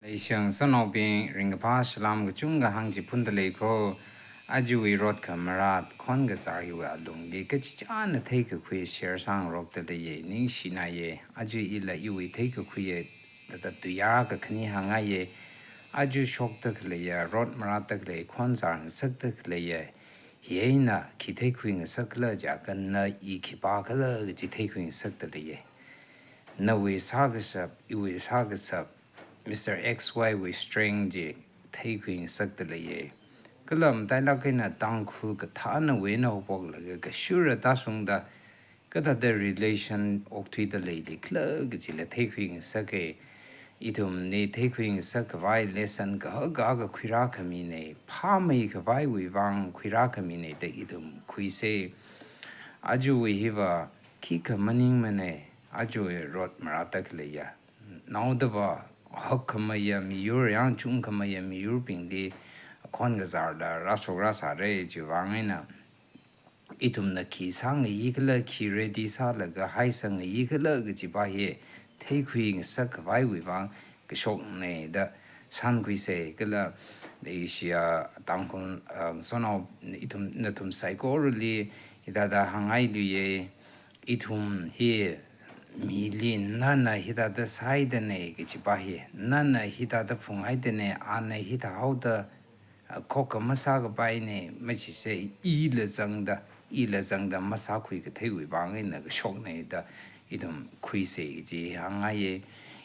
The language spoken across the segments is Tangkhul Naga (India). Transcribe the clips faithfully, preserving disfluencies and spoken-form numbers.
Ishang sanaobing ringkaphā salam kachungkha hāngchiphunda leiko. Ajawui rot khamarat khon kazar hiwui alungli kachichāna theikakhui share sāngarokda leiye, ningshināye. Aja ila iwui theikakhuiye, thāda tuiyār kakhane hāngngaiye. Aja shokda khaleiya, rot maratda khalei, khon zar ngasakda khaleiye. Hi eina khi theikhui ngasak khala jiakha na i khipākhala kaji theikhui ngasakda leiye. Nawui sākashap, iwui sākashap, Mister X Y wui strength chi theikhui ngasakda leiye. Kala matailāk eina Tangkhul kathānawui eina haophoklaga kashura tāshungda kathāda relation okthuida leili khala kajila theikhui ngasake. Ithumli theikhui ngasak khavai lesson kahaka khuirā khamine, phāmei khavaiwui vang khuirā khamine da ithum khuise. Ajawui hiva khikha maningmane, ajawui rot maratda khaleiya. Naodava hakkhameiya miyur, yangchungkhameiya miyurbingli khon kazarda rāshok rāsāre, chiwui vang eina ithumna khi sāngayi khala, khi ready sālaga haisāngayi khala kajipa hi theikhui ngasak khavaiwui vang kashokne da shānkhuise. Kala leishiya Tangkhul, ah, sonao ithum, nathum saikorali hithāda hāngngai luiye. Ithum hi mili nana hithāda sāhaidane kajipa hi, nana hithāda phunghaidane, ana hithāhaoda, ah, khokha masākapaine, machise ila zangda, ila zangda masākhui katheiwui vang eina kashokne da ithum khuise kaji hāngngaiye.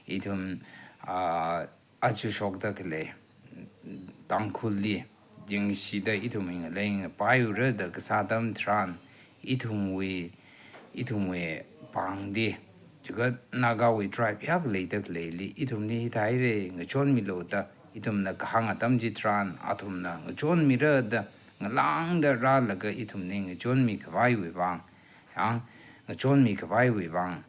Ithum, ah, aja shokda khalei Tangkhulli yangshida ithum ngalei ngapaiura da kasā atam tharan, ithumwui, ithumwui pāngli, chiakha Nagawui tribe yak leida khaleili, ithumli hithāhaire, ngachonmilu da ithumna kahāng atam chitharan, athumna ngachonmira da ngalāngda rālaga ithumli ngachonmi khavaiwui vang, yang ngachonmi khavaiwui vang,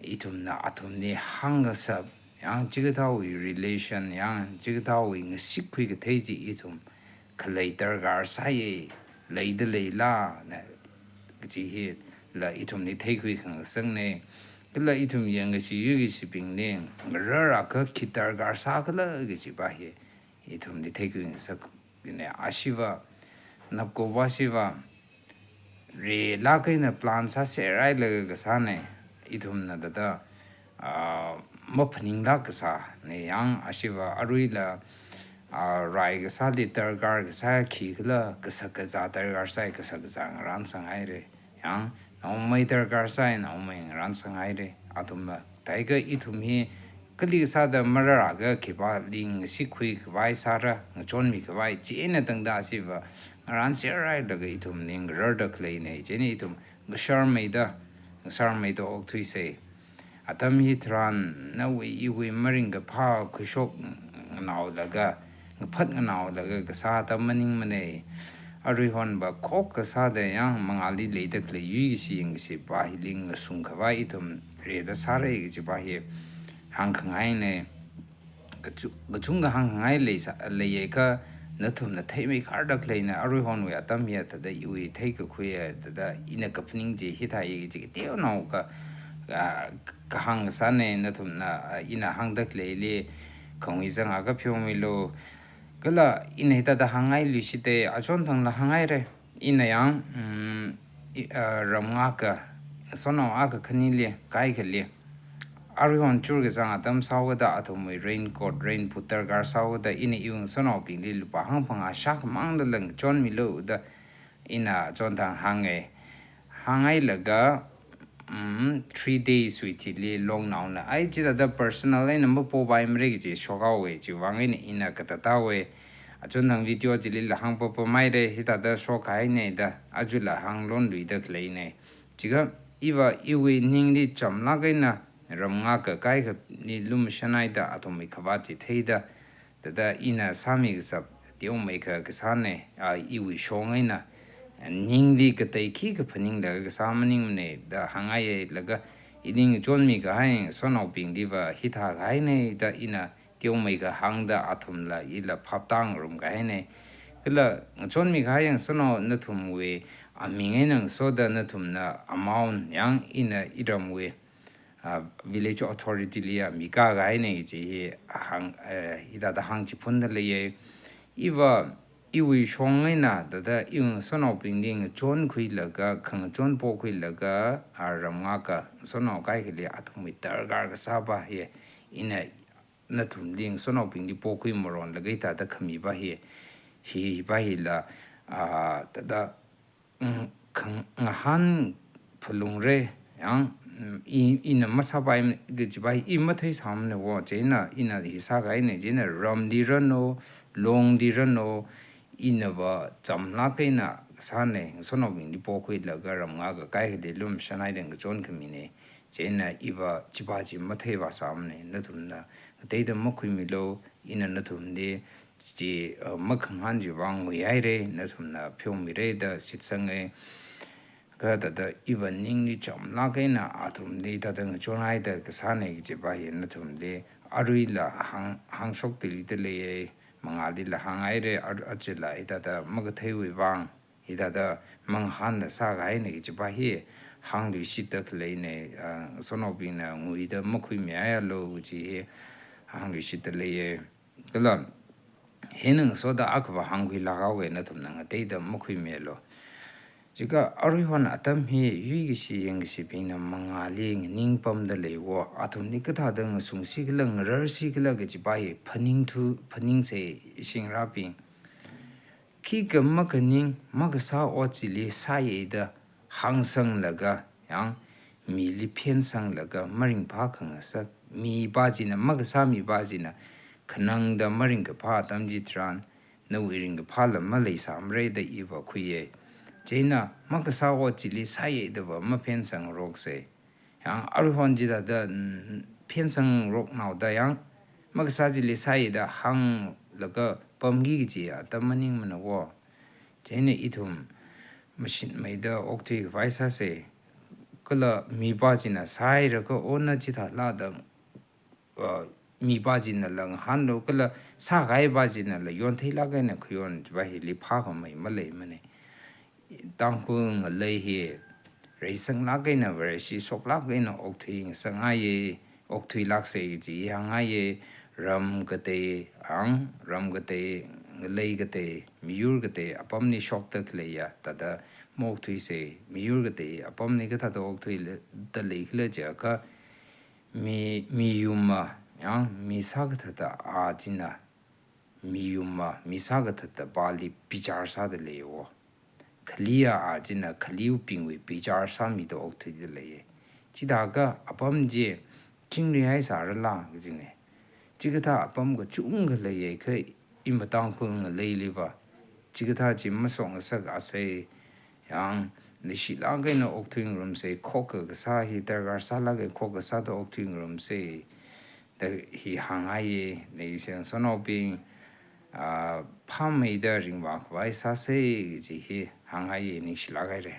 ithumna athumli hāngkashap, yang chikathāwui relation, yang chikathāwui ngasikkhui kathei chi ithum khalei darkar sāye, leida leila na kaji hila ithumli theikhui khangasakne. Kala ithum yangkashi yuikashibingli, ngararākha khi darkar sākhala kajipa hi ithumli theikhui ngasak ne. Ashiva, napkova shiva, rilāk eina plan sāserhailaga kasāne, ithumna thāda, ah, maphaninglāk kasāne, yang ashiva aruila, ah, rai kasāli darkar kasā khikhala, kasak kazā darkar sāi, kasak kazā ngarān sanghaire. Yang naomei darkar sāi, naomei ngarān sanghaire. Athumva, thākha ithum hi kali kasāda mararākha khipāli ngasikkhui khavai sāra, ngachonmi khavai, chieina tangda ashiva ngarān serhailaga ithum ningrarda khaleine, chieina ithum ngasharmeida, ngasharmeida okthuise. Atam hitharan nawui iwui maringkaphā khuishok nganaolaga, ngaphat nganaolaga kasā atam maningmane. Aruihonva khokha sāda yang mangāli leida khalei yuikashi yangkashipa hili ngasung khavai ithum rida sāre kajipa hi hāngkhangaine. Kachu-, kachungkha hāngngai leisa, leiakha nathumna theimeikhar da khaleina, aruihonwui atam hiya thāda iwui theikakhuiya thāda ina kaphaning chi hithāi kaji kateonaokha, ah, kahāng kasāne. Nathumna, ah, ina hāngda khaleili khangui zangakha pheomilu. Kala ina hithāda hāngngai luishite, achonthangla hānghaire. Ina yang, mm, i, ah, ramnga akha, sonao akha khanili kaikhali, aruihon churkazang atam sāhaoda athumwui raincoat, raincoat darkar sāhaoda ina iwui sonao pili lupā hangphangā shākhamangda ngachonmilu da ina achonthang hānge. Hānghailaga, mm, three days wui thili longnaona, ai chithāda personal eina mapopaimara kaji shokhaowe, chiwui vang eina ina katātāwe. Achonthang video chilila hāngpapamhaire, hithāda shokhaine da, ajala hānglonluida khaleine. Chiakha iva iwui ningli chamlāk eina ramnga akha kaikhali lumashanhaida athumwui khavāt chi theida, thāda ina sāmi kashap teomeikha kasāne, ah, iwui shong eina ningli katei khikha phaningda kasā maningmane da hānghailaga, ili ngachonmi kahai sonaobingliva hithākahaine da ina teomeikha hāngda athumla ila phaptāngarum kahaine. Kala ngachonmi kahai sonao nathumwui aming eina ngasoda nathumna amount yang ina iramwui ah, village authority li ya mi kākahaina kaji hi hāng, eh, hithāda hāngchiphunda leiya. Iva, iwui shong eina thāda iwui ngasotnaobingli ngachonkhuilaga, khangachon pokhuilaga, ah, ramngaka ngasotnao kaikhali athumwui darkar kasāva hi ina nathumli ngasotnaobingli pokhui maronlaga hithāda khamiva hi, hi, hiva hila, ah, thāda, mm, khang-, ngahān phalungra, yang, mm, i, ina masāpai kajiva hi i matheisāmana wo, chieina ina hi sākahaina, chieina ramli ranu, longli ranu, inava chamlāk eina kasāna, ngasotnaobingli pokhuilaga ramngaka kaikhali lumashanhaida ngachon khamina. Chieina iva chiva chi matheivāsāmana, nathumna ngateida makhuimilu, ina nathumli chi, uh, makhangahān chiwui vang nguihaira, nathumna pheomira da shitsanga. Kha thāda iva ningli chamlāk eina athumli thāda ngachonhaida kasāna kajiva hi nathumli aruila hāng, hāngshokda leida leiya, mangālila hānghaira, ar-, achila hithāda makatheiwui vang, hithāda mangahānla sākahaina kajiva hi hāngluishitda khaleina, ah, ngasotnaobingna nguida makhuimihaialu kaji hi hāngluishitda leiya. Kala, hina ngasoda akhava hāngkhuilāk haowa, nathumna ngateida makhuimilu. Chikha aruihon atam hi yuikashi yangkashibingna mangāli nganing pamda lei wo, athumli kathāda ngasungsi khala ngararsi khala kajiva hi phaningthu, phaningsei, ishi ngarābing. Khikha makhaning, makasā ot chili sāya da hāngsanglaga, yang, mili phensanglaga maringphā khangasak, miva china, makasā miva china khanangda maringkaphā atam chitharan, nawui ringkaphāla maleisāmara da iva khuiya. Chieina makasā ot chili sāya dava maphensangngaroksei. Yang aruihon chithāda, mm, phensangngaroknao da yang, makasā chili sāya da hānglaga pamki kaji atam maningmana wo. Chieina ithum mashitmeida okthui khavai sāsei. Kala miva china sāhairakha, o na chithāla da, uh, miva chinala ngahānlu, kala sākahaiva chinala yontheilāk eina khayon chiva hili phākhamei maleimana. Tangkhul ngalei hi reisanglāk eina, Vareshi shoklāk eina okthui ngasakngaiya, okthuilāksei kaji hāngngaiya, ram katei, ang, ram katei, ngalei katei, miyur katei apamli shokda khaleiya, thāda maokthuisei, miyur katei apamli kathāda okthuida leikhala jiakha, mi, miyuma, yang, mi sākathatā a china, miyuma, mi sākathatā vali bichar sāda leiya wo. Khaliya a china khaliwui bingwui bichar sāmida okthuida leiya. Chithākha apam chi chingri haisārala kajina. Chikathā apam kachungkha leiya kha ima Tangkhul ngaleiliva chikathā chi mashokngasakasei. Yang, leishilāk eina okthuingarumsei, khokha kasā hi darkar sālāka, khokha sāda okthuingarumsei da hi hāngngaiya. Leishiya ngasotnaobing, ah, phāmeida ringvā khavai sāsei kaji hi hāngngaiya, ningshilāk haira.